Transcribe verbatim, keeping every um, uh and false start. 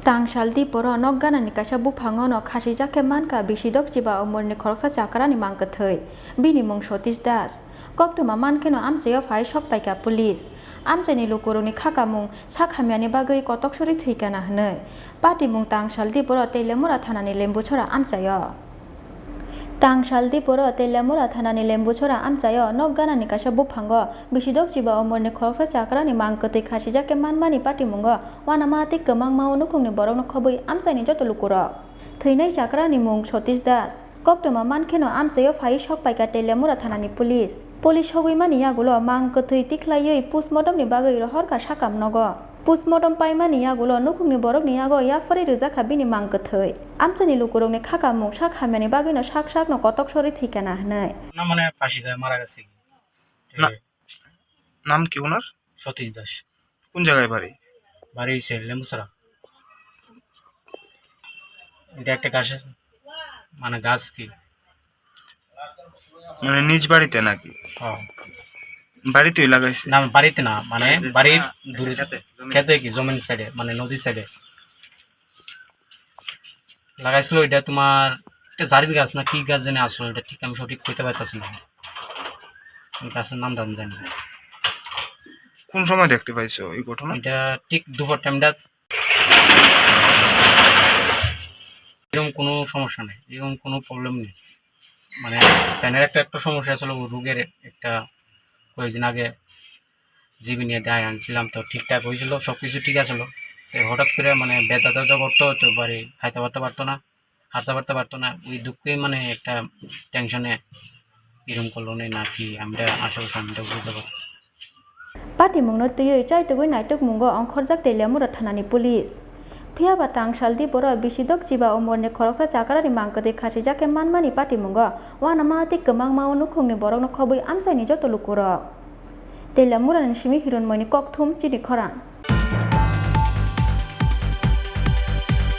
Tangsal Diporo nok ganani kaisa buphango no khasijak khe mankha bisidok chiba umorni khoroksa chakrani mang kwthwi. Bini mung Satish Das. Koktwma mankheno amchaio phai sok paikha police. Amchaini lukurokni khakamung sak hamyani bagwi kotok sori thwikana hwnwi. Patimung Tangsal Diporo Teliamura thanani Lembuchora amchaio. Tangsal Diporo Teliamura thanani Lembuchora amchaio nok ganani kaisa buphango bisidok chiba umorni khoroksa chakrani mang kwtwi khasijak khe manmani patimungo uanama tei kwmangmao nukhungni borokno khobwi amchaini joto lukurok. Thwinai chakrani mung Satish Das. Koktwma mankheno amchaio phaiwi sok paikha Teliamura thanani police. Police sogwi mani yagulo mang kwthwi tikhlaiwi postmortemni bagwi rohorkha sakam nogo. Postmortem paimani yagulo nukhungni borokni yago yapharwi rwjakha bini mang kwthwi. Amchaini lukurokni khakamung sak hamyani bagwino sak sakno kotok sori thwikana hwnwi. না মানে ফাঁসি খায় মারা গেছে। না, এ, নাম কি ওনার? সতীশ দাস। কোন জায়গায় বাড়ি? বাড়ি হচ্ছে লেম্বুছড়া। এটা একটা গাছের, মানে গাছ কি? মানে নিজ বাড়িতে নাকি? হ্যাঁ। বাড়িতেই লাগাইছে? না, বাড়িতে না, মানে বাড়ির দূরে, খেতে কি, জমির সাইডে, মানে নদীর সাইডে। লাগাইছিল এটা তোমার একটা জারির গাছ না কি গাছ জানি আসলে, এটা ঠিক আমি সঠিক কইতে পারতাছি না। ওই গাছের নাম দাম জানি না। কোন সময় দেখতে পাইছো এই ঘটনা? এটা ঠিক দুপুর টাইমটা। এরকম কোনো সমস্যা নেই, এরকম কোনো প্রবলেম নেই। মানে প্যানের একটা, একটা সমস্যা ছিল, ও রোগের একটা কয়েকদিন আগে জিবি নিয়ে দেখায় আনছিলাম, তো ঠিকঠাক হয়েছিল, সব কিছু ঠিক আছিল। তো হঠাৎ করে মানে ব্যথা ট্যাথা করতো, তো বাড়ি খাইতে পারতে পারতো না, হাঁটতে পারতে পারতো না। ওই দুঃখেই মানে একটা টেনশনে এরকম করলো না কি, আমরা আশেপাশে আমি এটা বুঝতে পারছি। Patimungno twiwi chaitugwi naitukmungo ongkhorjak Teliamura thanani police. Phiya ba Tangsal Diporo bisidok chiba umorni khoroksa chakrani mang kwtwi khasijak khe manmani patimungo uanama tei kwmangmao nukhungni borokno khobwi amchaini joto lukurok. Teliamurani simi Hironmoini kokthum chini khorang.